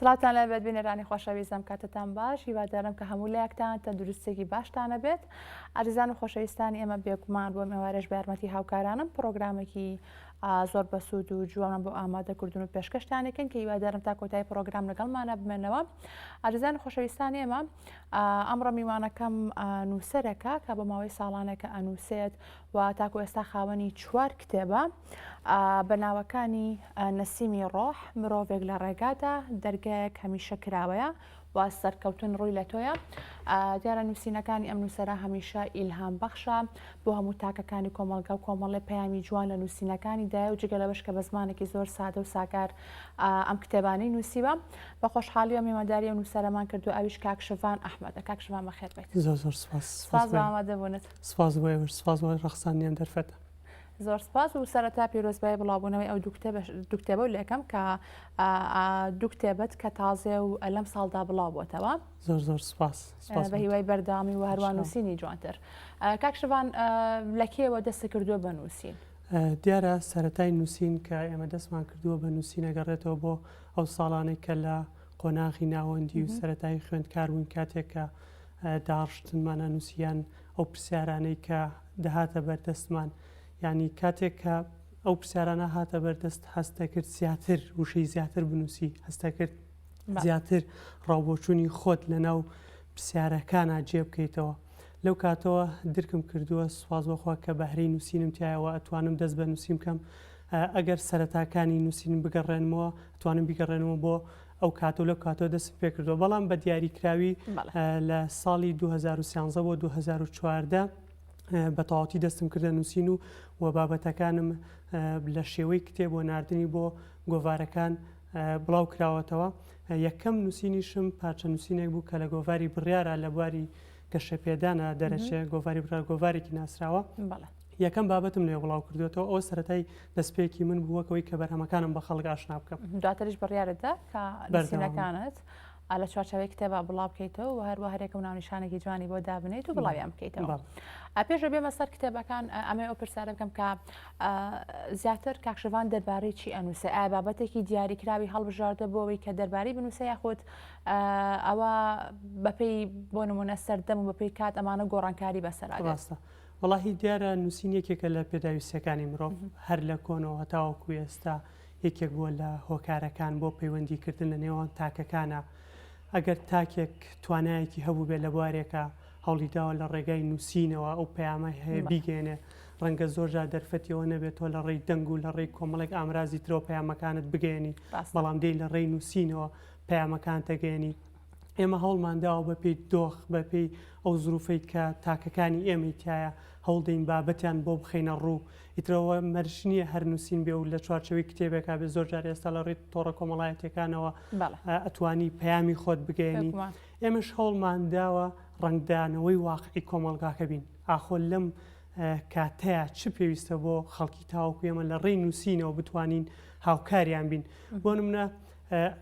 سڵاوتان لێبێت بینەرانی خۆشەویست ئەم کاتەتان باش هیوادارم کە هەموو لایەکتان تەندروستێکی باشتانە بێت ئازیزان و خۆشەویستانی ئێمە بێگومان بۆ ئێوارەش بە یارمەتی هاوکارانم پرۆگرامێکی زۆر بەسوود و جوانم بۆ ئامادە کردون و پێشکەشتانێکن کە هیوادارم تا کۆتایی پرۆگرام لەگەڵمانە بمێنەوە ئازیزان و خۆشەویستانی ئێمە ئەمڕۆ میوانەکەم نووسەرەکە کە بۆ ماوەی ساڵانێکە ئەنووسێت و تاکو ئێستا خاوەنی چوار کتێبە بە ناوەکانی نەسیمی ڕۆح، مرۆڤێک لە ڕێگادا، دەرگایەک هەمیشە کراوەیە و سەرکەوتن ڕووی لە تۆیە. دیارە نووسینەکانی ئەم نووسەرە هەمیشە ئیلهام بەخشە بۆ هەموو تاکەکانی کۆمەڵگا و کۆمەڵێ پەیامی جوان لە نووسینەکانی دایە و جگە لەوەش کە بە زمانێکی زۆر سادە و ساکار ئەم کتێبانەی نووسیوە. بە خۆشحاڵیەوە میوانداری ئەو نووسەرەمان کردووە ئەویش کاک شڤان ئەحمەدە. کاک شڤان بەخێر بێیت. زۆر زۆر سوپاس. سوپاس بۆ ئامادەبوونت. سوپاس بۆ ئێوەش، سوپاس بۆ ڕەخساندنی ئەم دەرفەتە. زۆر سپاس و سەرەتا پیرۆزبایی بڵاوبوونەوەی ئەو دوو کتێبە و لەکەم کە دوو کتێبەت کە تازێ و لەم ساڵدا بڵاو بۆتەوە. زۆر زۆر سپاس. بە هیوای بەردەوامی و هەروە نووسینی جوانتر. کاک شڤان لە کێوە دەست کردووە بە نووسین؟ دیارە سەرەتای نووسین کە ئێمە دەستمان کردووە بە نووسین ئەگەڕێتەوە بۆ ئەو ساڵانەی کە لە قۆناغی ناوەندی و سەرەتایی خوێندکار بووین کاتێک کە داڕشتنمان ئەنووسی یان ئەو پرسیارانەی کە دەهاتە بەردەستمان یانی کاتێک کە ئەو پرسیارانە هاتە بەردەست هەست دەکرد زیاتر وشەی زیاتر بنووسی هەست دەکرد زیاتر ڕاوبۆچوونی خۆت لەناو پرسیارەکانا جێ بکەیتەوە لەو کاتەوە درکم کردووە سوپاس بۆ خوا کە بەهرەی نووسینم تایەوە ئەتوانم دەست بە نووسین بکەم ئەگەر سەرەتاکانی نووسین بگەڕێنمەوە ئەتوانم بیگەڕێنمەوە بۆ ئەو کاتە و لەو کاتەوە دەستم پێکردووە بەڵام بە دیاریکراوی لە ساڵی 2013 بۆ 2014 بە تەواوەتی دەستم کردە نووسین و و بابەتەکانم لە شێوەی کتێب و ناردنی بۆ گۆڤارەکان بڵاو کراوەتەوە یەکەم نووسینیشم پارچە نووسینێک بوو کە لە گۆڤاری بڕیارە لە بواری گەشەپێدانە دەرەچێ گۆڤاری بڕیار گۆڤارێکی ناسراوە یەکەم بابەتم لێ بڵاو کردوێتەوە ئەوە سەرەتای دەستپێکی من بوو وەکەوەی کە بەرهەمەکانم بە خەڵک ئاشنا بکەم. دواتریش بڕیارت دا کە نووسینەکانت لە چوارچێوەی کتێبا بڵاو بکەیتەوە و هەروە هەرێکە و ناونیشانێکی جوانی بۆ دابنێیت و بڵاویان بکەیتەوە. پێش بێمە سەر کتێبەکان ئەمەی ئەو پرسیارە بکەم کە زیاتر کاک شڤان دەربارەی چی ئەنووسێ ئایا بابەتێکی دیاریکراوی هەڵبژاردە بۆ ئەوەی کە دەربارەی بنووسێ یاخود ئەوە بەپێی بۆ نمونە سەردەم و بەپێی کات ئەمانە گۆڕانکاری بەسەرا ڕاستە وەڵاهی دیارە نووسین یەکێکە لە پێداویستیەکانی مرۆڤ هەر لە کۆنەوە هەتاوەکو ئێستا یەکێک بووە لە هۆکارەکان بۆ پەیوەندی کردن لە نێوان تاکەکانە ئەگەر تاکێک توانایەکی هەبووبێ لە بوارێکە هەوڵی داوە لە ڕێگای نووسینەوە ئەو پەیامە هەیە بیگەێنێ ڕەنگە زۆر جار دەرفەتیەوە نەبێت تۆ لە ڕێی دەنگ و لە ڕێی کۆمەڵێک ئامرازی ترەوە پەیامەکانت بگەێنی بەڵام دێی لە ڕێی نووسینەوە پەیامەکانت دەگەێنی ئێمە هەوڵمان داوە بەپێی دۆخ، بەپێی ئەو زروفەی کە تاکەکانی ئێمەی تیایە، هەوڵدەین بابەتیان بۆ بخەینە ڕوو. ئیتر ئەوە مەرج نییە هەر نووسین بێ و لە چوارچێوەی کتێبێکا بێ، زۆر جار ئێستا لە ڕێی تۆڕە کۆمەڵایەتییەکانەوە ئەتوانی پەیامی خۆت بگەیەنی. ئێمەش هەوڵمان داوە ڕەنگدانەوەی واقعی کۆمەڵگاکە بین. ئاخۆ لەم کاتەیا چ پێویستە بۆ خەڵکی تاوەکو ئێمە لە ڕێی نووسینەوە بتوانین هاوکاریان بین. بۆ نمونە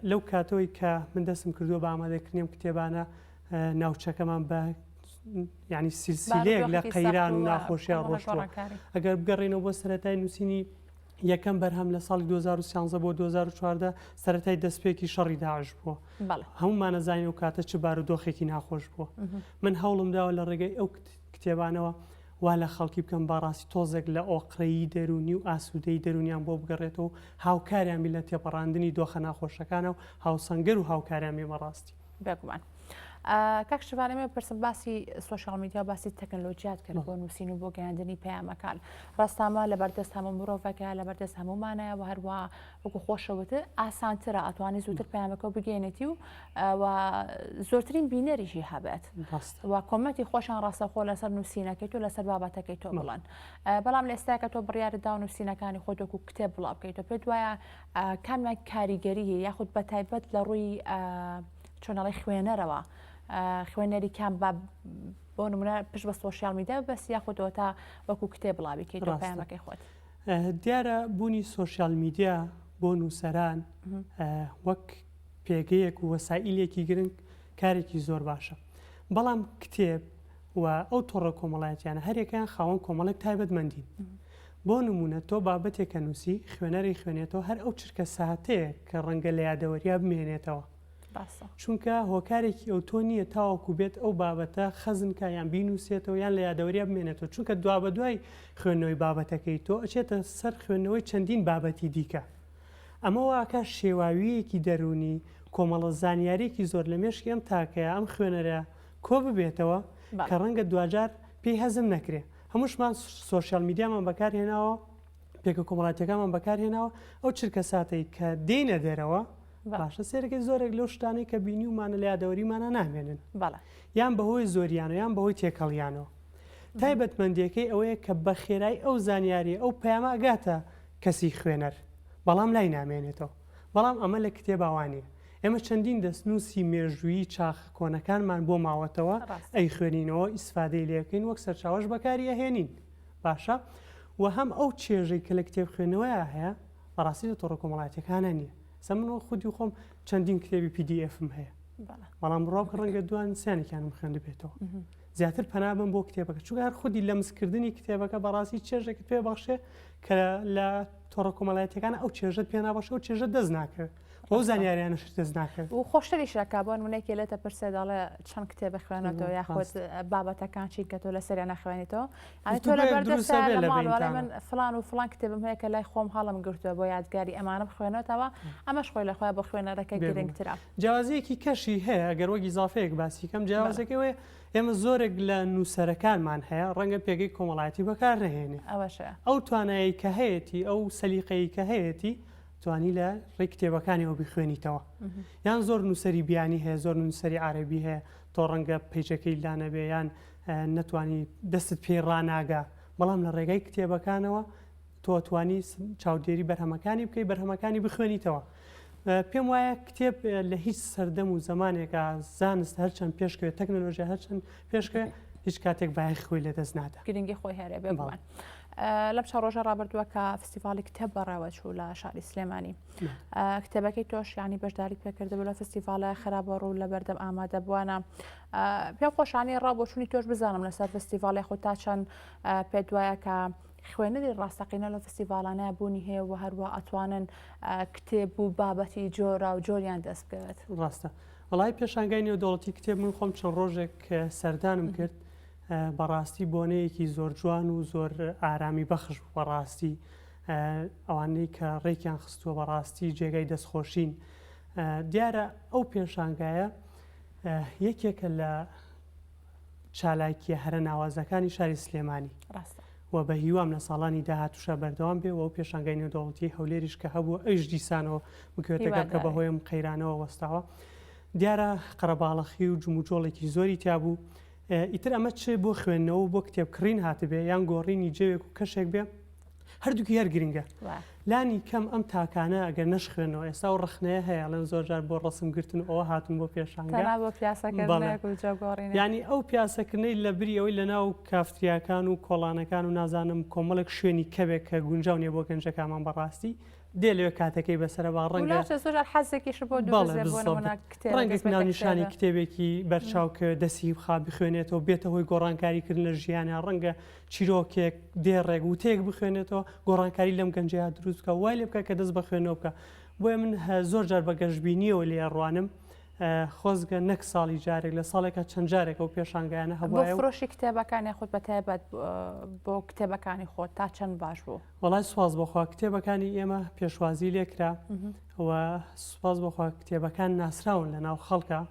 لەو کاتەوەی کە من دەستم کردووە بە ئامادەکردنی ئەم کتێبانە ناوچەکەمان بە ینی سلسلەیەک لە قەیران و ناخۆشیان ڕۆشتووە ئەگەر بگەڕێنەوە بۆ سەرەتای نووسینی یەکەم بەرهەم لە ساڵی 2013 بۆ 2014 سەرەتای دەستپێکی شەڕی داعش بووە هەمومانە زانین ئەو کاتە چ بارودۆخێکی ناخۆش بووە من هەوڵم داوە لە ڕێگەی ئەو کتێبانەوە وا لە خەڵکی بکەم بەڕاستی تۆزێک لە ئۆقرەیی دەروونی و ئاسوودەیی دەروونیان بۆ بگەڕێتەوە و هاوکاریان بین لە تێپەڕاندنی دۆخە ناخۆشەکانە و هاوسەنگەر و هاوکاریان بین بەڕاستی. بێگومان. کاک شڤان ئێمە پرسم باسی سۆشیال میدیا و باسی تەکنەلۆجیات کرد بۆ نووسین و بۆ گەیاندنی پەیامەکان ڕاستامە لەبەردەست هەموو مرۆڤەکە لەبەردەست هەموومانە و هەروە وەکو خۆشەوتر ئاسانترە ئەتوانی زووتر پەیامەکە بگەێنێتی و و زۆرترین بینەریشی هەبێت و comment ی خۆشان ڕاستەخۆ لەسەر نووسینەکەی تۆ لەسەر بابەتەکەی تۆ بڵێن بەڵام لە ئێستاکە تۆ بڕیارت دا و نووسینەکانی خۆت وەکو کتێب بڵاو بکەیتەوە پێت وایە کامیان کاریگەری هەیە یاخود بە تایبەت لە ڕووی چۆنەڵی خوێنەرەوە خوێنەری کام بە بۆ نمونە پشت بە سۆشیال میدیا بەس یاخودەوە تا وەکو کتێب بڵاوی کەیتەوە پەیامەکەی خۆت. دیارە بوونی سۆشیال میدیا بۆ نووسەران وەک پێگەیەک و وەسائیلێکی گرنگ کارێکی زۆر باشە بەڵام کتێب و ئەو تۆڕە کۆمەڵایەتیانە هەرێکیان خاوەن کۆمەڵێک تایبەتمەندین بۆ نمونە تۆ بابەتێکە نووسی خوێنەری خوێنێتەوە هەر ئەو چرکە ساتەیە کە ڕەنگە لە یادەوەریا بمێنێتەوە. ڕاستە. چونکە هۆکارێکی ئەوتۆ نییە تاوەکو بێت ئەو بابەتە خەزن کا یان بینووسێتەوە یان لە یادەوەریا بمێنێتەوە، چونکە دوابەدوای خوێندنەوەی بابەتەکەی تۆ ئەچێتە سەر خوێندنەوەی چەندین بابەتی دیکە. ئەمە وا ئەکا شێواوییەکی دەروونی، کۆمەڵە زانیارییەکی زۆر لە مێشکی ئەم تاکەیا، ئەم خوێنەرە کۆ ببێتەوە کە ڕەنگە دواجار پێی هەزم نەکرێ. هەمووشمان سۆشیال میدیامان بەکار هێناوە، پێگە کۆمەڵاتیەکانمان بەکار هێناوە، ئەو چرکەساتەی کە دێینە دەرەوە، باشە سەیرەکەی زۆرێک لەو شتانەی کە بینیومانە لە یادەوەریمانە نامێنن. یان بەهۆی زۆریانەوە یان بەهۆی تێکەڵیانەوە. تایبەتمەندیەکەی ئەوەیە کە بە خێرایی ئەو زانیاریە ئەو پەیامە ئەگاتە کەسی خوێنەر بەڵام لای نامێنێتەوە. بەڵام ئەمە لە کتێبا وا نیە. ئێمە چەندین دەستنووسی مێژوویی چاخە کۆنەکانمان بۆ ماوەتەوە ئەیخوێنینەوە ئیسفادەی لێکەین وەک سەرچاوەش بەکاری ئەهێنین. باشە و هەم ئەو چێژەی کە لە کتێب خوێندنەوەیا هەیە بەڕاستی لە تۆڕە کۆمەڵایەتیەکانا نیە. ئێستا من وەک خودی خۆم چەندین کتێبی PDF م هەیە بەڵام بڕوا بکە ڕەنگە دوان سیانێکیانم خوێندبێتەوە. زیاتر پەنا بم بۆ کتێبەکە چونکە هەر خودی لەمسکردنی کتێبەکە بەڕاستی چێژێکت پێ بەخشێ کە لە تۆڕە کۆمەڵایەتیەکان ئەو چێژەت پێ نابەخشێ ئەو چێژە دەست ناکەوێت ئەو زانیاریانەشت دەست ناکەوێت و خۆشتریشە کە بۆ نمونە یەکێ لێتە پرسێ دەڵێ چەند کتێبە خوێنەتەوە یاخود بابەتەکان چین کە تۆ لەسەریان نەخوێنیتەوە ئەی تۆ لە بەردەستە لە ماڵ وەڵێ من فلان و فلان کتێبم هەیە کە لای خۆم هەڵم گرتووە بۆ یادگاری ئەمانە بخوێنێتەوە ئەمەش خۆی لە خۆی بۆ خوێنەرەکە گرنگترە. جیاوازیەکی کەشی هەیە گەر وەک ئیزافەیەک باسی کەم جیاوازەکەی ئەوەیە ئێمە زۆرێک لە نووسەرەکانمان هەیە ڕەنگە پێگەی کۆمەڵایەتی بەکار نەهێنێ ئەوەشە. ئەو توانایەی کە هەیەتی ئەو سەلیقەی کە هەیەتی توانی لە ڕێی کتێبەکانیەوە بیخوێنیتەوە یان زۆر نووسەری بیانی هەیە زۆر نووسەری عەرەبی هەیە تۆ ڕەنگە پەیجەکەی لانەبێ یان نەتوانی دەستت پێی ڕاناگا بەڵام لە ڕێگای کتێبەکانەوە تۆ ئەتوانی چاودێری بەرهەمەکانی بکەی بەرهەمەکانی بخوێنیتەوە پێم وایە کتێب لە هیچ سەردەم و زمانێکا زانست هەرچەند پێشکەوێت تەکنەلۆژیا هەرچەند پێشکەوێت هیچ کاتێک بایەخی خۆی لەدەست نادا گرنگی خۆی هەرێ بێگومان لەم چەند ڕۆژە ڕابردووە کە فستیڤاڵی کتێب بەڕێوە چوو لە شاری سلێمانی کتێبەکەی تۆش ینی بەشداری پێکردبوو لە فستیڤاڵە خرابە ڕوو لە بەردەم ئامادەبووانە پێم خۆشانی ڕا بۆچوونی تۆش بزانم لەسەر فستیڤاڵی خۆ تا چەند پێت وایە کە خوێنەری ڕاستەقینە لە فستیڤاڵانە بوونی هەیە و هەروە ئەتوانن کتێب و بابەتی جۆرا و جۆریان دەست بکەوێت. ڕاستە وەڵی پێشانگای نێودەوڵەتی کتێب من خۆم چەند ڕۆژێک سەردانم کرد بەڕاستی بۆنەیەکی زۆر جوان و زۆر ئارامی بەخش بوو بەڕاستی ئەوانەی کە ڕێکیان خستووە بەڕاستی جێگای دەستخۆشین دیارە ئەو پێشانگایە یەکێکە لە چالاکییە هەرە ناوازەکانی شاری سلێمانی ڕاستە. و بە هیوام لە ساڵانی داهاتووشا بەردەوام بێ و ئەو پێشانگای نێودەوڵەتیی هەولێریش کە هەبوو ئەویش دیسانەوە بکەوێتە گەڕ کە بەهۆی ئەم قەیرانەوە وەستاوە. دیارە قەرەباڵەخی و جموجۆڵێکی زۆری تیا بوو. ئیتر ئەمە چ بۆ خوێندنەوە و بۆ کتێب کڕین هاتبێ یان گۆڕینی جەوێک و کەشێک بێ، هەردووکی هەر گرنگە. لانی کەم ئەم تاکانە ئەگەر نەشخوێنەوە ئێستا ئەو ڕەخنەیە هەیە ئەڵێن زۆر جار بۆ ڕەسم گرتن و ئەوە هاتوون بۆ پێشانگا. تەنها بۆ پیاسەکردنێک و جەوگۆڕینێک. یانی ئەو پیاسەکردنەی لە بری ئەوەی لەناو کافتریاکان و کۆڵانەکان و نازانم کۆمەڵێک شوێنی کەبێک کە گونجاو نییە بۆ گەنجەکانمان بەڕاستی دێ لەوێ کاتەکەی بەسەرە با ڕەنگە ولاشە زۆر جار حەزێکیشت بۆ دروست بێ بۆ نموونە کتێبێک ڕەنگە دەست بێتە ناونیشانی کتێبێ. کتێبێکی بەرچاو کەوێت دەستی بخا بخوێنێتەوە بێتە هۆی گۆڕانکاریکردن لە ژیانیا ڕەنگە چیرۆکێک، دێڕێک، وتەیەک بخوێنێتەوە، گۆڕانکاری لەم گەنجەیا دروست بکا، وای لێ بکا کە دەست بە خوێندنەوە بکا. بۆیە من زۆر جار بە گەشبینییەوە لێی ئەڕوانم. خۆزگە نەک ساڵی جارێک، لە ساڵێکا چەند جارێک ئەو پێشانگایانە بۆ هەبوایە و. فرۆشی کتێبەکان یاخود بە تایبەت بۆ کتێبەکانی خۆت تا چەند باش بوو؟ وەڵای سوپاس بۆ خوا کتێبەکانی ئێمە پێشوازی لێ کرا و سوپاس بۆ خوا کتێبەکان ناسراون لە ناو خەڵکا.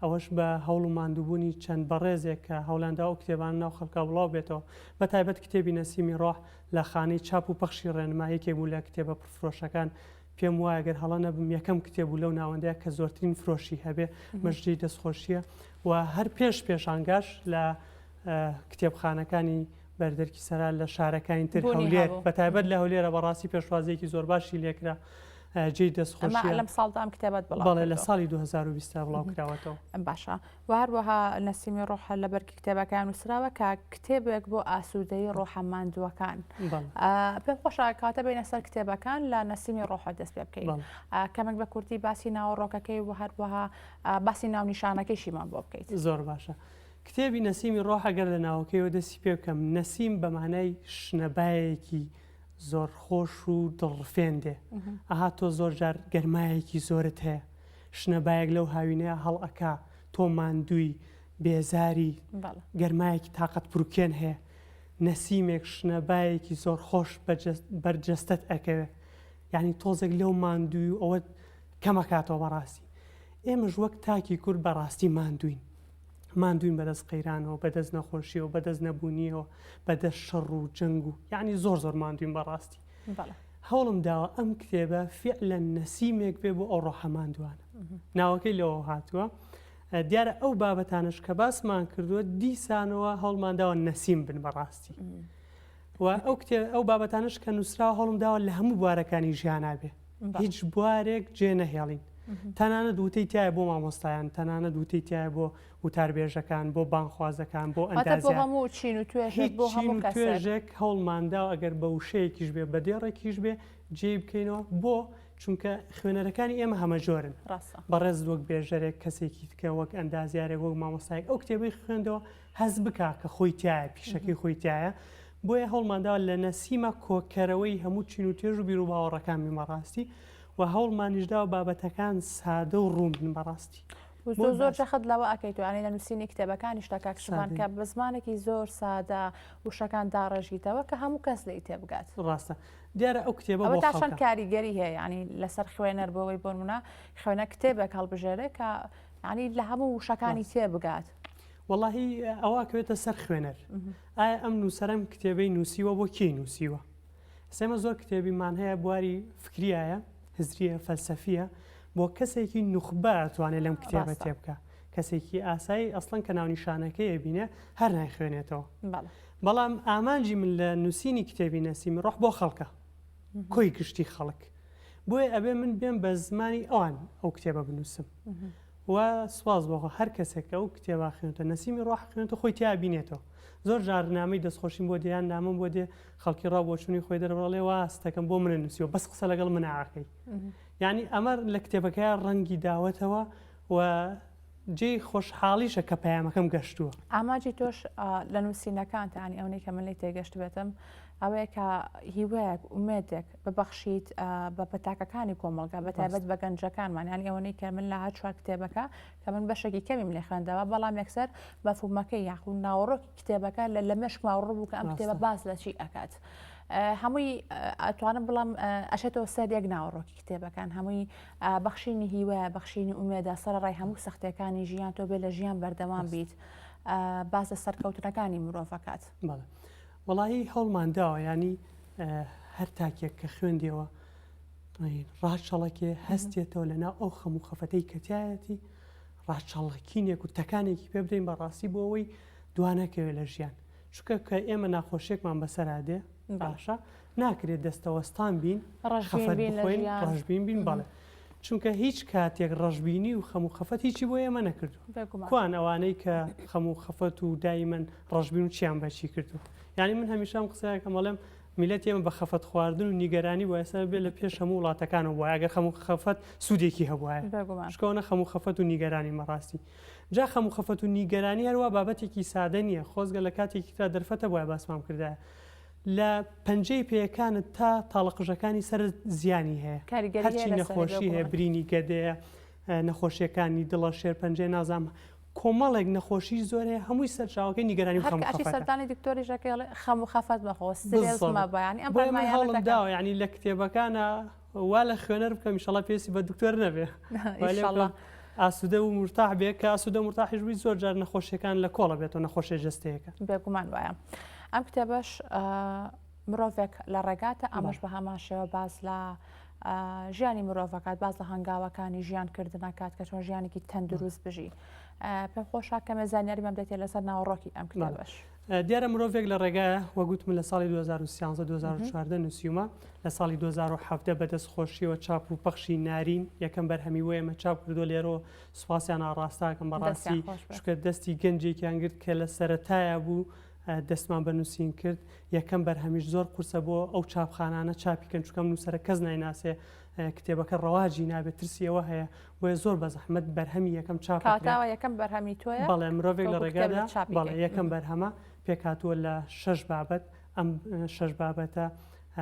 ئەوەش بە هەوڵ و ماندووبوونی چەند بەڕێزێک کە هەوڵیان دا ئەو کتێبانە ناو خەڵکا بڵاو بێتەوە، بە تایبەت کتێبی نەسیمی ڕۆح لە خانەی چاپ و پەخشی ڕێنما یەکێک بوو لە کتێبە پڕفرۆشەکان، پێم وایە گەر هەڵە نەبم یەکەم کتێب بوو لەو ناوەندەیا کە زۆرترین فرۆشی هەبێ، ئەمەش جێی دەستخۆشییە و هەر پێش پێشانگاش لە کتێبخانەکانی بەردەرکی سەرا لە شارەکانی تر بوونی هەولێر هەبوو. بە تایبەت لە هەولێرە بەڕاستی پێشوازییەکی زۆر باشی لێکرا. جێی دەست ئەمە خۆشیە. لەم ساڵدا ئەم کتێبەت بڵاو بەڵێ لە کردەوە. ساڵی 2020 دا بڵاو کراوەتەوە. باشە و هەروەها نەسیمی ڕۆح لە بەرگی کتێبەکەیان نووسراوە کە کتێبێک بۆ ئاسوودەیی ڕۆحە ماندووەکان. بەڵێ. پێم خۆشە کاتە بینە سەر کتێبەکان لە نەسیمی ڕۆحە دەست پێ بکەین. بەڵێ. کەمێک بە کورتی باسی ناوەڕۆکەکەی و هەروەها باسی ناونیشانەکەیشیمان بۆ بکەیت. زۆر باشە. کتێبی نەسیمی ڕۆح ئەگەر لە ناوەکەیەوە دەستی پێ بکەم، نەسیم بە مانای شنەبایەکی زۆر خۆش و دڵڕفێن دێ. ئەها تۆ زۆر جار گەرمایەکی زۆرت هەیە. شنەبایەک لەو هاوینەیا هەڵئەکا، تۆ ماندووی، بێزاری، گەرمایەکی تاقەت پروکێن هەیە، نەسیمێک، شنەبایەکی زۆر خۆش بەر جەستەت ئەکەوێ، یانی تۆزێک لەو ماندووی و ئەوەت کەم ئەکاتەوە بەڕاستی. ئێمەش وەک تاکی کورد بەڕاستی ماندووین. ماندووین بەدەست قەیرانەوە، بەدەست نەخۆشیەوە، بەدەست نەبوونیەوە، بەدەست شەڕ و جەنگ و یانی زۆر زۆر ماندووین بەڕاستی. هەوڵم داوە ئەم کتێبە فیعلەن نەسیمێک بێ بۆ ئەو ڕۆحە ماندووانە. ناوەکەی لەوەوە هاتووە. دیارە ئەو بابەتانەش کە باسمان کردووە دیسانەوە هەوڵمان داوە نەسیم بن بەڕاستی. و ئەو کتێب ئەو بابەتانەش کە نووسراوە هەوڵم داوە لە هەموو بوارەکانی ژیانا بێ. هیچ بوارێک جێ نەهێڵین. تەنانەت وتەی تایە بۆ مامۆستایان، تەنانەت وتەی تایە بۆ وتاربێژەکان، بۆ بانگخوازەکان، بۆ واتە بۆ ئەندازیار. هەموو چین و توێژێک، هیچ بۆ چین هەموو و کەسێک. توێژێک هەوڵمان داوە ئەگەر بە وشەیەکیش بێ، بە دێڕێکیش بێ جێی بکەینەوە. بۆ؟ چونکە خوێنەرەکانی ئێمە هەمەجۆرن. ڕاستە. بەڕێزت وەک بێژەرێک، کەسێکی تکە وەک ئەندازیارێک، وەک مامۆستایەک ئەو کتێبەی خوێندەوە هەست بکا کە خۆی تیایە، پیشەکەی خۆی تیایە. بۆیە هەوڵمان داوە لە نەسیمە کۆکەرەوەی هەموو چین و توێژ و بیروباوەڕەکان بین بەڕاستی و هەوڵمانیش داوە بابەتەکان سادە و ڕوون بن بەڕاستی. و بۆ زۆر زۆر باس. جەخت لەوە ئەکەیت و یانی لە نووسینی کتێبەکانیشتا کاک شڤان سادەیی. کە بە زمانێکی زۆر سادە وشەکان داڕێژیتەوە کە هەموو کەس لێی تێبگات. ڕاستە. دیارە ئەو کتێبە ئەوە بۆ تا چەند خەڵکە. کاریگەری هەیە یانی لەسەر خوێنەر بۆ ئەوەی بۆ نموونە خوێنەر کتێبێک هەڵبژێرێ کە یانی لە هەموو وشەکانی ڕاستە. تێبگات. وەڵاهی ئەوە ئەکەوێتە سەر خوێنەر. ئایا ئەم نووسەرە ئەم کتێبەی نووسیوە بۆ کێی نووسیوە؟ ئێستا ئێمە زۆر کتێبیمان هەیە بواری فکریایە، هزریە، فەلسەفیە، بۆ کەسێکی نوخبە ئەتوانێ لەم کتێبە ڕاستە. تێبگا. کەسێکی ئاسایی ئەسڵەن کە ناونیشانەکەی ئەبینێ هەر نایخوێنێتەوە. بەڵێ. بەڵام ئامانجی من لە نووسینی کتێبی نەسیمی ڕۆح بۆ خەڵکە. کۆی گشتی خەڵک. بۆیە ئەبێ من بێم بە زمانی ئەوان ئەو کتێبە بنووسم. و سوپاس بۆ خوا هەر کەسێک کە ئەو کتێبە خوێنێتەوە نەسیمی ڕۆح خوێنێتەوە خۆی تیا بینێتەوە. زۆر جار نامەی دەستخۆشیم بۆ دێ یان نامەم بۆ دێ خەڵکی ڕا بۆچوونی خۆی دەربڕێ ئەڵێ وا هەستەکەم بۆ منە نووسیوە بەس قسە لەگەڵ منا ئەکەی. یانی ئەمە لە کتێبەکەیا ڕەنگی داوەتەوە و جێی خۆشحاڵیشە کە پەیامەکەم گەشتووە. ئامانجی تۆش لە نووسینەکانتا یانی ئەونەی کە من لێی تێگەشتبێتم ئەوەیە کە هیوایەک ئومێدێک ببەخشیت بە پەتاکەکانی کۆمەڵگا بە تایبەت بە گەنجەکانمان یانی ئەوەنەی کە من لە هەر چوار کتێبەکە کە من بەشێکی کەمیم لێ خوێندەوە بەڵام یەکسەر مەفهومەکەی یاخود ناوەڕۆکی کتێبەکە لە مێشکما ڕوو بوو کە ئەم کتێبە باس لە چی ئەکات. هەمووی ئەتوانم بڵام ئەشێتەوە سەر یەک ناوەڕۆکی کتێبەکان هەمووی بەخشینی هیوایە بەخشینی ئومێدە سەرەڕای هەموو سەختیەکانی ژیان تۆ بێ لە ژیان بەردەوام بیت باس لە سەرکەوتنەکانی مرۆڤەکات. بەڵێ وەڵاهی هەوڵمان داوە ینی هەر تاکێک کە خوێندیەوە ڕاچەڵەکێ هەستێتەوە لەناو ئەو خەم و خەفەتەی کە تایەتی ڕاچەڵەکینێک و تەکانێکی پێ بدەین بەڕاستی بۆ ئەوەی دوانەکەوێت لە ژیان چونکە کە ئێمە ناخۆشیەکمان بەسەرا دێ باشە ناکرێت دەستەوەستان بین خەفەت بخۆین ڕەشبین بین بەڵێ چونکە هیچ کاتێک ڕەشبینی و خەم و خەفەت هیچی بۆ ئێمە نەکردو کوان ئەوانەی کە خەم و خەفەت و دایمەن ڕەشبین و چیان بەچی کردو یعنی من هەمیشە ئەم قسەیەکەم ئەڵێم میلەتی ئێمە بە خەفەت خواردن و نیگەرانی بوایە ئێستا بێ لە پێش هەموو وڵاتەکانەوە بوایە ئەگەر خەم و خەفەت سوودێکی هەبوایە چونکە ئەوەنە خەم و خەفەت و نیگەرانی مەڕاستی جا خەم و خەفەت و نیگەرانی هەروا بابەتێکی سادە نییە، خۆزگە لە کاتێکی ترا دەرفەت هەبوایە باسمان بکردایە. لە پەنجەی پێیەکانت تا تاڵە قژەکانی سەرت زیانی هەیە. کاریگەری هەیە هەرچی لەسەری نەخۆشی هەیە بێگومان. برینی گەدەیە، نەخۆشیەکانی دڵە، شێرپەنجەیە نازانم کۆمەڵێک نەخۆشی زۆر هەیە هەمووی سەرچاوەکەی نیگەرانی و هەر خەم و کە ئەچی خەفەتە. سەردانی دکتۆریش ئەکەی ئەڵێ خەم و خەفەت مەخۆ، سترێس بالضبط. مەبە یانی ئەم بۆیە من ڕێنماییانە هەوڵم دەکەن. داوە یانی لە کتێبەکانا وا لە خوێنەر بکەم ئیشەڵا پێویستی بە دکتۆر نەبێ ئیشەڵا ئاسوودە و مرتاح بێ کە ئاسوودە مرتاحیش بووی زۆر جار نەخۆشیەکان لە کۆڵە بێتەوە نەخۆشیە جەستەیەکە بێگومان وایە ئەم کتێبەش مرۆڤێک لە ڕێگاتە ئەمەش بە هەمان شێوە باس لە ژیانی مرۆڤەکات باس لە هەنگاوەکانی ژیان کردنەکات کە چۆن ژیانێکی تەندروست بژی پێم خۆشە کەمێ زانیاریمان بدەیت لەسەر ناوەڕۆکی ئەم کتێبەش. دیارە مرۆڤێک لە ڕێگایە، وەک وتم لە ساڵی 2013 2014 نووسیومە، لە ساڵی 2017 بە دەست خۆشیەوە چاپ و پەخشی نارین یەکەم بەرهەمی بۆ ئێمە چاپ کردووە، لێرەوە سوپاسیان ئاڕاستاکەم بەڕاستی چونکە دەستی گەنجێکیان گرت کە لە سەرەتایە بوو دەستمان بە نووسین کرد، یەکەم بەرهەمیش زۆر قورسە بۆ ئەو چاپخانانە چاپی کەن چونکە ئەم نووسەرە کەس نایناسێ کتێبەکە ڕەواجی نابێت ترسی ئەوە هەیە بۆیە زۆر بە زەحمەت بەرهەمی یەکەم چاپ ئەکرێت. کەواتە ئەوە یەکەم بەرهەمی تۆیە؟ بەڵێ مرۆڤێک لە وەکو کتێب ڕێگادا چاپی بەڵێ کەی. یەکەم بەرهەمە پێکهاتووە لە شەش بابەت ئەم شەش بابەتە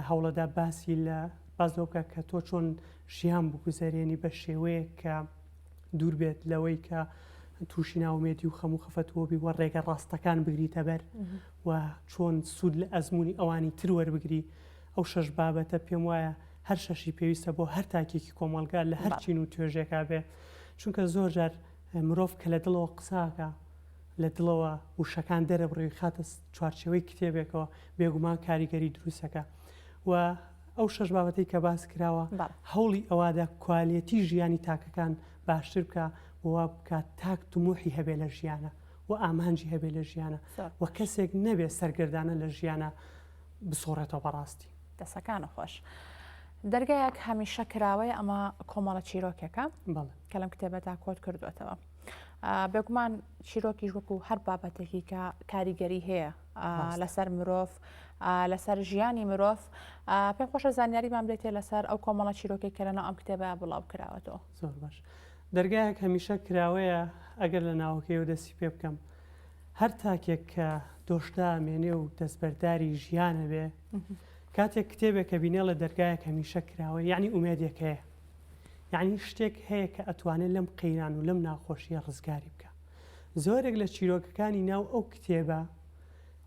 هەوڵەدا باسی لە باس لەوە بکات کە تۆ چۆن ژیان بگوزەرێنی بە شێوەیەک کە. دوور بێت لەوەی کە تووشی ناومێدی و خەم و خەفەتەوە بی و ڕێگە ڕاستەکان بگریتە بەر و چۆن سوود لە ئەزمموی ئەوانی تر وەربگری ئەو شەش بابەتە پێم وایە هەر شەشی پێویستە بۆ هەر تاکێکی کۆمەڵگا لە هەر چین و توێژێکا بێ چونکە زۆر جار مرۆڤ کە لە دڵەوە قساکە لە دڵەوە وشەکان دەرەبڕی و خاتە چوارچێوەی کتێبێکەوە بێگومان کاریگەری دروستەکە و ئەو شەش بابەتەی کە باس کراوە هەوڵی ئەوەدا کوالێتی ژیانی تاکەکان باشتر بکە وا بکات تاک تموحی هەبێ لە ژیانە و ئامانجی هەبێ لە ژیانە و کەسێک نەبێ سەرگەردانە لە ژیانە بسۆڕێتەوە بەڕاستی. دەسەکانت خۆش. دەرگایەک هەمیشە کراوەیە ئەمە کۆمەڵە چیرۆکێکە کە لەم کتێبەدا کۆت کردوێتەوە. بێگومان چیرۆکیش وەکو هەر بابەتێکی کە کاریگەری هەیە لەسەر مرۆڤ لەسەر ژیانی مرۆڤ پێم خۆشە زانیاریمان بێتێ لەسەر ئەو کۆمەڵە چیرۆکێک کە لەناو ئەم کتێبە بڵاو کراوەتەوە. زۆر باش. دەرگایەک هەمیشە کراوەیە ئەگەر لە ناوەکەیەوە دەستی پێ بکەم هەر تاکێک کە دۆشدامێنێ و دەستبەرداری ژیانە بێ کاتێک کتێبێک کە بینێڵە دەرگایەک هەمیشە کراوە یعنی ئومێدێک هەیە یعنی شتێک هەیە کە ئەتوانێت لەم قەیران و لەم ناخۆشیە ڕزگاری بکە زۆرێک لە چیرۆکەکانی ناو ئەو کتێبە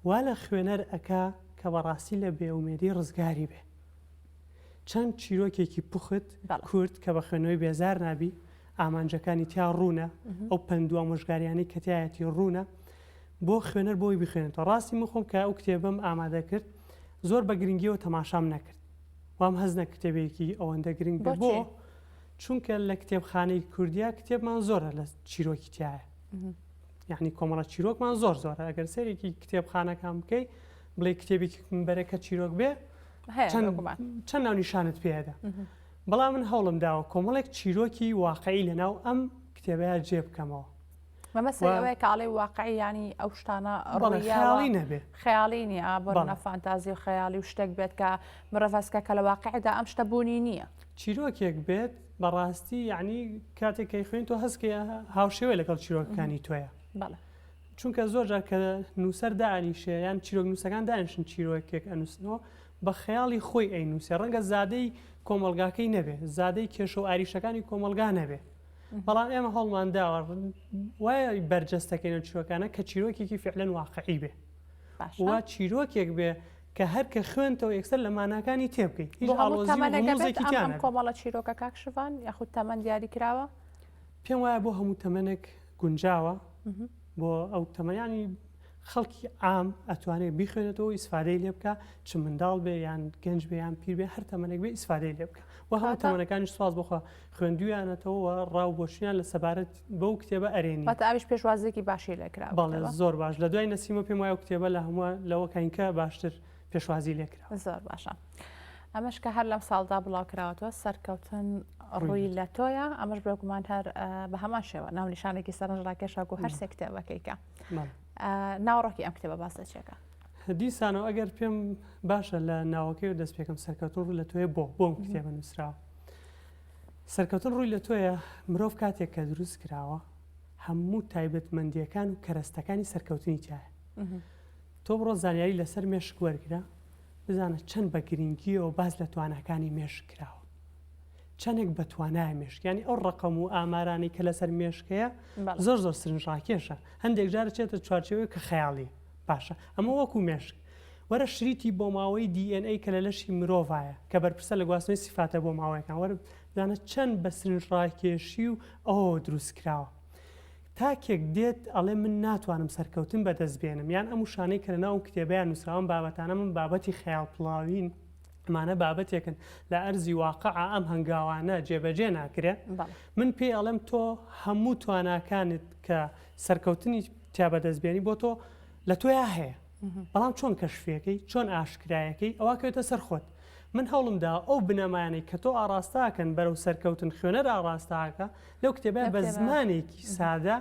وا لە خوێنەر ئەکا کە بەڕاستی لە بێئومێدی ڕزگاری بێ چەند چیرۆکێکی پوخت کورت کە بە خوێندنەوەی بێزار نابی ئامانجەکانی تیا ڕوونە ئەو پەند و ئامۆژگاریانەی کە تیایەتی ڕوونە بۆ خوێنەر بۆی بخوێنێتەوە ڕاستی من خۆم کە ئەو کتێبەم ئامادە کرد زۆر بە گرنگیەوە تەماشام نەکرد وام هەز نە کتێبێکی ئەوەندە گرنگ بێ بۆ چونکە لە کتێبخانەی کوردیا کتێبمان زۆرە لە چیرۆکی تایە یعنی کۆمەڵە چیرۆکمان زۆر زۆرە ئەگەر سەرێکی کتێبخانەکان بکەی بڵێ کتێبێکی بەرە کە چیرۆک بێ چەند ناونیشانت پێدا بەڵام من هەوڵم داوە کۆمەڵێک چیرۆکی واقعی لەناو ئەم کتێبەیە جێ بکەمەوە. مەبەست ئەوەیە کە ئەڵێ واقعی یانی ئەو شتانە ڕوویاوە نەبێ خەیاڵی نییە بۆ نە فانتازی و خەیاڵی و شتێک بێت کە مرۆڤ هەستکە کە لە واقعدا ئەم شتە بوونی نییە. چیرۆکێک بێت بەڕاستی یعنی کاتێک کەی خوێن تۆ هەستکەی هاوشێوەی لەگەڵ چیرۆکەکانی تۆیە. بەڵێ. چونکە زۆر جار کە نووسەر دانیشێ یان چیرۆک نووسەکان دانیشن چیرۆکێک ئەنووسنەوە بە خەیاڵی خۆی ئەینووسێ ڕەنگە زادەی کۆمەڵگاکەی نەبێ زادەی کێشە و ئاریشەکانی کۆمەڵگا نەبێ بەڵام ئێمە هەوڵمان داوە وایە بەرجەستەکەینەوە چیرۆکانە کە چیرۆکێکی فعلەن واقعی بێ و چیرۆکێک بێ کە هەر کە خوێنتەوە یەکسەر لە ماناکانی تێبگەی هیچ ئاڵۆزی و غموزێکی تیا نەبێ. کۆمەڵە چیرۆکە کاک شڤان یاخود تەمەن دیاری کراوە؟ پێم وایە بۆ هەموو تەمەنێک گونجاوە بۆ ئەو تەمەنیانی خەڵکی عام ئەتوانێت بیخوێنێتەوە ئیسفادەی لێ بکە چ منداڵ بێ یان گەنج بێ یان پیر بێ هەر تەمەنێک بێ ئیسفادەی لێ بکە و هەموو تەمەنەکانیش سواز بخوا خوێندویانەتەوە و ڕاو بۆچونیان لە سەبارەت بەو کتێبە ئەرێنی. واتە ئەویش پێشوازیەکی باشی لێکرا. بەڵێ زۆر باش لە دوای نەسیمە پێم وایە ئەو کتێبە لە هەموو لەوە کاینکە باشتر پێشوازی لێکرا. زۆر باشە. ئەمەش کە هەر لەم ساڵدا بڵاو کراوەتەوە سەرکەوتن ڕووی لە تۆیە ئەمەش بێگومان هەر بە هەمان شێوە ناونیشانێکی سەرنجڕاکێشە و هەر سێ کتێبەکەی کە ناوەڕۆکی ئەم کتێبە باس لە چێکە. دیسانەوە ئەگەر پێم باشە لە ناوەکەی و دەست پێکەم سەرکەوتن ڕوو لە تۆیە بۆ بۆم کتێبە نووسراوە سەرکەوتن ڕووی لە تۆیە مرۆڤ کاتێک کە دروست کراوە هەموو تایبەتمەندیەکان و کەرەستەکانی سەرکەوتنی تایە تۆ بڕۆ زانیاری لەسەر مێشک وەرگرە بزانە چەند بە گرنگیەوە باس لە تواناکانی مێشک کراوە چەندێک بە توانایە مێشک یانی ئەو ڕقم و ئامارانەی کە لەسەر مێشکەیە زۆر زۆر سرنجڕاکێشە هەندێک جارە چێتە چوارچێوەیە کە خەیاڵی باشە ئەمە وەکو مێشک وەرە شریتی بۆماوەی DNA کە لە لەشی مرۆڤایە کە بەرپرسە لە گواستنەوەی سیفاتە بۆماوەیەکان وەرە بزانە چەند بە سرنجڕاکێشی و ئەوەوە دروست کراوە تاکێک دێت ئەڵێ من ناتوانم سەرکەوتن بەدەست بێنم یان ئەم وشانەی کە لەناو ئەم کتێبەیا نووسراون بابەتانە من بابەتی خەیاڵپڵاوین ئەمانە بابەتێکن لە ئەرزی واقعا ئەم هەنگاوانە جێبەجێ ناکرێ من پێی ئەڵێم تۆ هەموو تواناکانت کە سەرکەوتنی تیا بەدەست بێنی بۆ تۆ لە تۆیا هەیە بەڵام چۆن کەشفیەکەی چۆن ئاشکرایەکەی ئەوە کەوێتە سەر خۆت من هەوڵم دا ئەو بنەمایانەی کە تۆ ئاڕاستاکەن بەرەو سەرکەوتن خوێنەر ئاڕاستاکە لەو کتێبە بە زمانێکی سادە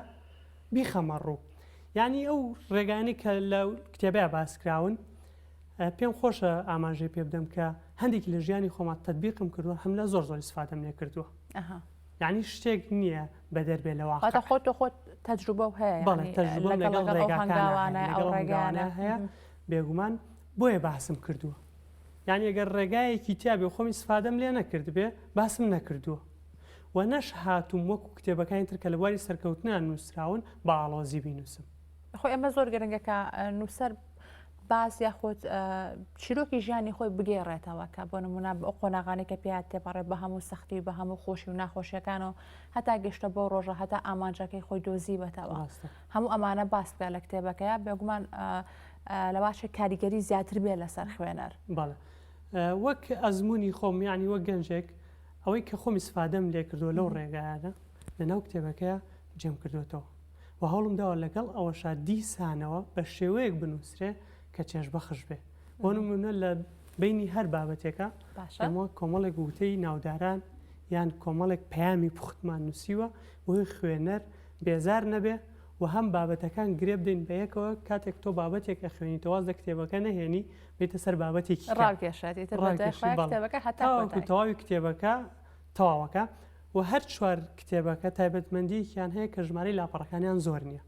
بیخەمە ڕوو یعنی ئەو ڕێگانی کە لە کتێبە باسکراون پێم خۆشە ئاماژەی پێ بدەم کە هەندێکی لە ژیانی خۆمان تدبیقم کردووە هەم لە زۆر زۆر ئیسفادەم لێ کردووە یعنی شتێک نییە بەدەر بێ لە واقع خۆت تۆ خۆت تەجروبە و هەیە بەڵێ تەجروبەم لەگەڵ ڕێگاکانە لەگەڵ هەنگاوانە هەیە بێگومان بۆیە باسم کردووە یعنی ئەگەر ڕێگایەکی تیا بێ خۆم ئیسفادەم لێ نەکردبێ باسم نەکردووە. و نەش هاتووم وەکو کتێبەکانی تر کە لە بواری سەرکەوتنا نووسراون بە ئاڵۆزی بینووسم. خۆی ئەمە زۆر گرنگە کە نووسەر باس یاخود چیرۆکی ژیانی خۆی بگێڕێتەوە کە بۆ نمونە ئەو قۆناغانەی کە پێیان تێپەڕێ بە هەموو سەختی و بە هەموو خۆشی و ناخۆشیەکانەوە هەتا گەشتە بۆ ڕۆژە هەتا ئامانجەکەی خۆی دۆزیوەتەوە هەموو ئەمانە باس بکە لە کتێبەکەیە بێگومان لەواشە کاریگەری زیاتر بێ لەسەر خوێنەر. بەڵێ وەک ئەزمموی خۆم یعنی وەک گەنجێک ئەوەی کە خۆم ئیسفادەم لێ کردووە لەو ڕێگایانە لەناو کتێبەکەیا جێم کردووەتەوە و هەوڵم داوە لەگەڵ ئەوەشا دیسانەوە بە شێوەیەک بنووسرێ کە چێژبەخش بێ. بۆ نموونە لە بەینی هەر بابەتێکا ئێمە کۆمەڵێک وتەی ناوداران یان کۆمەڵێک پەیامی پوختمان نووسیوە بۆی خوێنەر بێزار نەبێ و هەم بابەتەکان گرێ بدەین بە یەکەوە کاتێک تۆ بابەتێک ئەخوێنیتەوە واز لە کتێبەکە نەهێنی بێتە سەر بابەتێکی کە. ڕاکێشێت ئیتر بە دوای ڕاکێشی خۆیا بەڵێ کتێبەکە هەتا تاوەکو کۆتایی. تەواوی کتێبەکە تەواوەکە و هەر چوار کتێبەکە تایبەتمەندییەکیان هەیە کە ژمارەی لاپەڕەکانیان زۆر نییە.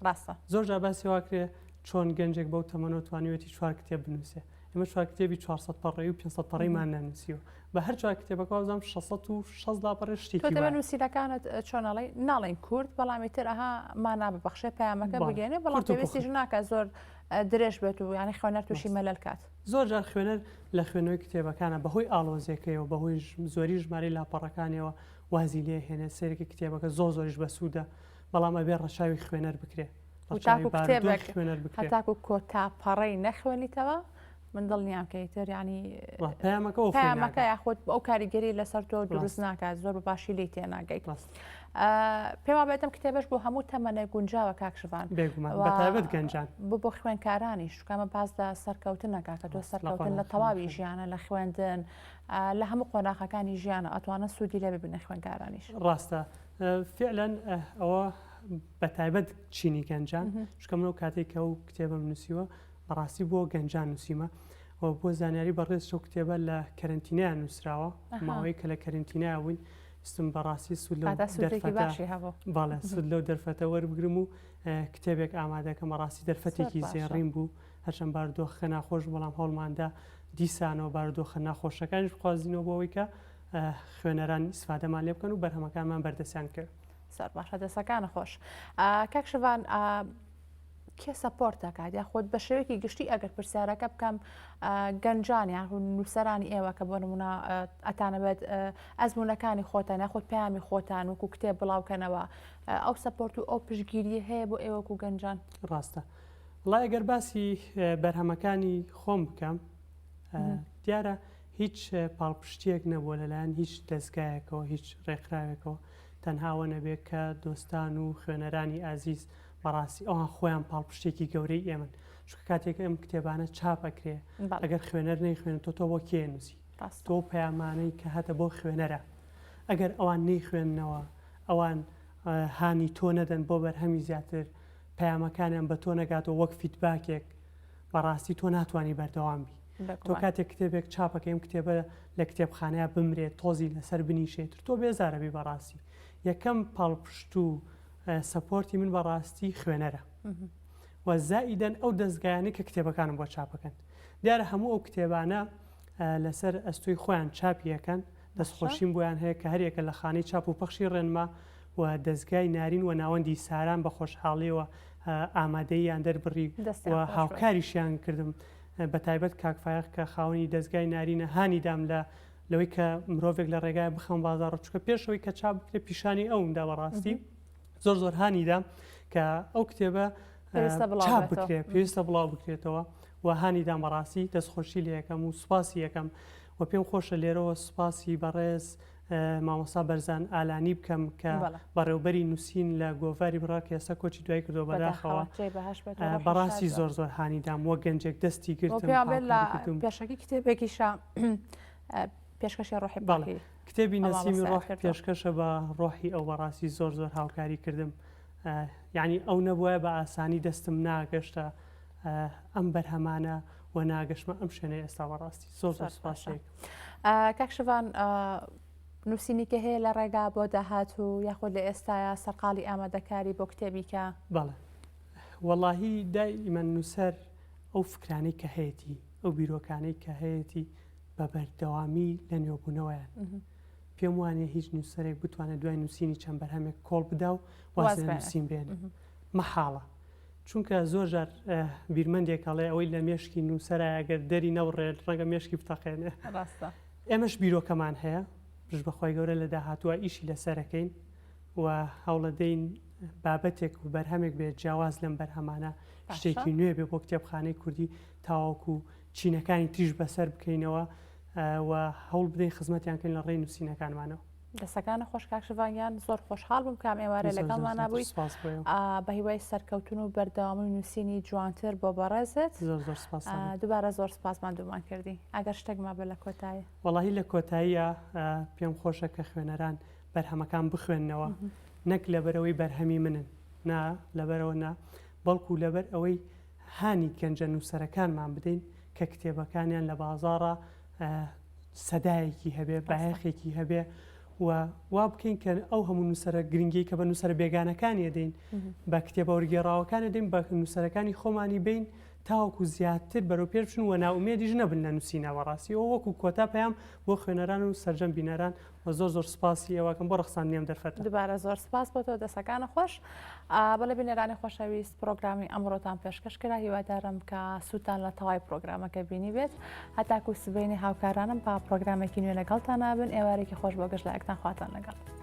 ڕاستە. زۆر جار باسی وا کرێ چۆن گەنجێک بەو تەمەنەوە توانیویەتی چوار کتێب بنووسێ. ئێمە چوار کتێبی 400 پەڕەیی و 500 پەڕەییمان نەنووسیوە. بە هەر چوار کتێبەکە وابزانم 660 لاپەڕەی تۆ شتێکی دەبێ وایە. نووسینەکانت چۆن ئەڵێی ناڵێین کورت بەڵام ئیتر ئەها مانا ببەخشێ پەیامەکە بەڵێ بگەیەنێ بەڵام کورت و پێویستیش پوخت. ناکات زۆر درێژ بێت و یانی خوێنەر تووشی ڕاستە. مەلەل کات. زۆر جار خوێنەر لە خوێندنەوەی کتێبەکانە بەهۆی ئاڵۆزیەکەیەوە بەهۆی زۆری ژمارەی لاپەڕەکانیەوە وازی لێ هێنێت سەیرێکی کتێبەکە زۆر زۆریش بەسوودە بەڵام ئەبێ ڕەچاوی خوێنەر بکرێ ڕەچاوی تاکو بارودۆخی کتێبێک خوێنەر بکرێ. هەتاکو کۆتا پەڕەی نەخوێنیتەوە من دڵنیام کە ئیتر یانی پەیامەکە ئەو خۆی پەیامەکە ناگات. یاخود ئەو کاریگەری لەسەر تۆ دروست ڕاست. ناکات زۆر بە باشی لێی تێناگەیت. ڕاست. پێم وابێت ئەم کتێبەش بۆ هەموو تەمەنێک گونجاوە کاک شڤان. بێگومان بەتایبەت گەنجان. بۆ بۆ خوێندکارانیش چونکە ئەمە باس لە سەرکەوتن نەکا کە تۆ سەرکەوتن لە تەواوی ژیانە لە خوێندن لە هەموو قۆناخەکانی ژیانە ئەتوانن سوودی لێ ببینن خوێندکارانیش. ڕاستە فعلا ئەوە بەتایبەت چینی گەنجان چونکە من ئەو کاتێک کە ئەو کتێبەم نووسیوە بەڕاستی بۆ گەنجان نووسیمە و بۆ زانیاری بەڕێز ئەو کتێبە لە کەرەنتینەیان نووسراوە ماوەی کە لە کەرەنتینەیا بووین ویستم بەڕاستی سوود لەو دەرفەتە بەڵێ سوود لەو دەرفەتە وەربگرم و کتێبێک ئامادەکەم بەڕاستی دەرفەتێکی زێڕین بوو هەرچەند بارودۆخەکە ناخۆش بەڵام هەوڵماندا دیسانەوە بارودۆخە ناخۆشەکانیش بخوازینەوە بۆ ئەوەی کە خوێنەران ئیسفادەمان لێ بکەن و بەرهەمەکانمان بەردەستیان بکەوێت. زۆر باشە دەستەکانت خۆش. کاک شڤان کێ support دەکات یاخود بە شێوەیەکی گشتی ئەگەر پرسیارەکە بکەم گەنجان یان نووسەرانی ئێوە کە بۆ نمونە ئەتانەوێت ئەزمونونەکانی خۆتان یاخود پەیامی خۆتان وەکو کتێب بڵاوکەنەوە ئەو support و ئەو پشگیری هەیە بۆ ئێوەکو گەنجان؟ ڕاستە وڵای ئەگەر باسی بەرهەمەکانی خۆم بکەم دیارە هیچ پاڵپشتیەک نەبووە لەلایەن هیچ دەستگایەکەوە هیچ ڕێکخراوێکەوە تەنها ئەوە نەبێت کە دۆستان و خوێنەرانی ئازیز بەڕاستی ئەوان خۆیان پاڵپشتێکی گەورەی ئێمەن چونکە کاتێک ئەم کتێبانە چاپ ئەکرێ ئەگەر خوێنەر نەیخوێنێتەوە تۆ بۆ کێ نووسی تۆ پەیامانەی کە هەتە بۆ خوێنەرە ئەگەر ئەوان نەیخوێندنەوە ئەوان هانی تۆ نەدەن بۆ بەرهەمی زیاتر پەیامەکانیان بە تۆ نەگاتەوە وەک feedback ێک بەڕاستی تۆ ناتوانانی بەردەوام بی تۆ کاتێک کتێبێک چاپەکەیم کتێبە لە کتێبخانەیە بمرێت تۆزی لەسەر بنیشێت تۆ بێزارەبی بەڕاستی یەکەم پاڵپشت و support ی من بەڕاستی خوێنەرە و زائیدەن ئەو دەستگایانەی کە کتێبەکانم بۆ چاپەکەن دیارە هەموو ئەو کتێبانە لەسەر ئەستۆی خۆیان چاپیەکەن دەستخۆشیم بۆیان هەیە کە هەریەکە لە خانەی چاپ و پەخشی ڕێنما و دەستگای نارین و ناوەندی ساران بە خۆشحاڵیەوە ئامادەییان دەربڕی و هاوکاریشیان کردم بە تایبەت کاک فایەق کە خاوەنی دەستگای نارینە هانی دام لە لەوەی کە مرۆڤێک لە ڕێگای بخەم بازاڕ چونکە پێشەوەی کە چاپ بکرێت پیشانی ئەوم دا بەڕاستی زۆر زۆر هانی دام کە ئەو کتێبە چاپ بکرێت پێویستە بڵاو بکرێتەوە و هانی دام بەڕاستی دەستخۆشی لە یەکەم و سوپاسی یەکەم و پێم خۆشە لێرەوە سوپاسی بەڕێز مامۆستا بەرزان ئالانی بکەم کە بەڕێوبەری نووسین لە گۆڤاری بڕا کە ئێستا کۆچی دوای کردەوە بەداخەوە بەڕاستی زۆر زۆر هانی دام وەک گەنجێک دەستی گرتم پێشەکی کتێبێکیشە پێشکەشی ڕۆحی بەڵێ کتێبی نەسیمی ڕۆح پێشکەشە بە ڕۆحی ئەو بەڕاستی زۆر زۆر هاوکاری کردم یعنی ئەو نەبووە بە ئاسانی دەستم ناگەشتە ئەم بەرهەمانە و ناگەشتمە ئەم شوێنە ئێستا بەڕاستی زۆر زۆر سپاسێک کاک شڤان نووسینی کە هەیە لە ڕێگا بۆ داهاتوو یاخود لە ئێستاە سەرقاڵی ئامادەکاری بۆ کتێبی کە بەڵێ وەڵاهی دائیمەن نووسەر ئەو فکرانەی کە هەیەتی ئەو بیرۆکانەی کە هەیەتی بە بەردەوامی لە نوێبوونەوەیان. پێم وانیە هیچ نووسەرێک بتوانێت دوای نووسینی چەند بەرهەمێک کۆڵ بدا و واز لە نووسین بێنێ. مەحاڵە. چونکە زۆر جار بیرمەندێک ئەڵێ ئەوەی لە مێشکی نووسەرایە ئەگەر دەری نەبڕێت ڕەنگە مێشکی بتەقێنێ. ڕاستە. ئێمەش بیرۆکەمان هەیە، پشت بە خوای گەورە لە داهاتووە ئیشی لەسەرەکەین و هەوڵەدەین بابەتێک و بەرهەمێک بێت جیاواز لەم بەرهەمانە، شتێکی نوێ بێ بۆ کتێبخانەی کوردی تاوەکو چینەکانی تریش بەسەر بکەینەوە و هەوڵ بدەین خزمەتیان کەین لە ڕێی نووسینەکانمانەوە. دەستەکانت خۆش کاک شڤان گیان زۆر خۆشحاڵ بووم کام ئێوارە لەگەڵمانا بووی بە هیوای سەرکەوتن و بەردەوامی و نووسینی جوانتر بۆ بەڕێزت زۆر زۆر سپاس دووبارە زۆر سپاس ماندوومان کردی ئەگەر شتێک مابێ لە کۆتایی. وەڵاهی لە کۆتاییە پێم خۆشە کە خوێنەران بەرهەمەکان بخوێننەوە نەک لەبەرئەوەی بەرهەمی منن نا لەبەرئەوە نا بەڵکو لەبەر ئەوەی هانی گەنجە نووسەرەکانمان بدەین کە کتێبەکانیان لە بازاڕا سەدایەکی هەبێ، بایەخێکی هەبێ و وا بکەین کە ئەو هەموو نووسەرە گرنگی کە بە نووسەرە بێگانەکانی ئەدەین، بە کتێبە وەرگێڕاوەکان ئەدەین، بە نووسەرەکانی خۆمانی بین تاوەکو زیاتر بەرەو پێش بچن و نائومێدیش نەبن لە نووسینە بەڕاستی ئەوە وەکو کۆتا پەیام بۆ خوێنەران و سەرجەم بینەران و زۆر زۆر سوپاسی ئێوەکەم بۆ ڕەخساندنی ئەم دەرفەتە. دوبارە زۆر سوپاس بۆ تۆ دەسەکانت خۆش. بەڵێ بینەرانی خۆشەویست پرۆگرامی ئەمڕۆتان پێشکەش کرا هیوادارم کە سوودتان لە تەوای پرۆگرامەکە بینی بێت هەتاکو سبەینێ هاوکارانم با پرۆگرامێکی نوێ لەگەڵتان نابن ئێوارێکی خۆش بۆ گشت لایەکتان خواتان لەگەڵ.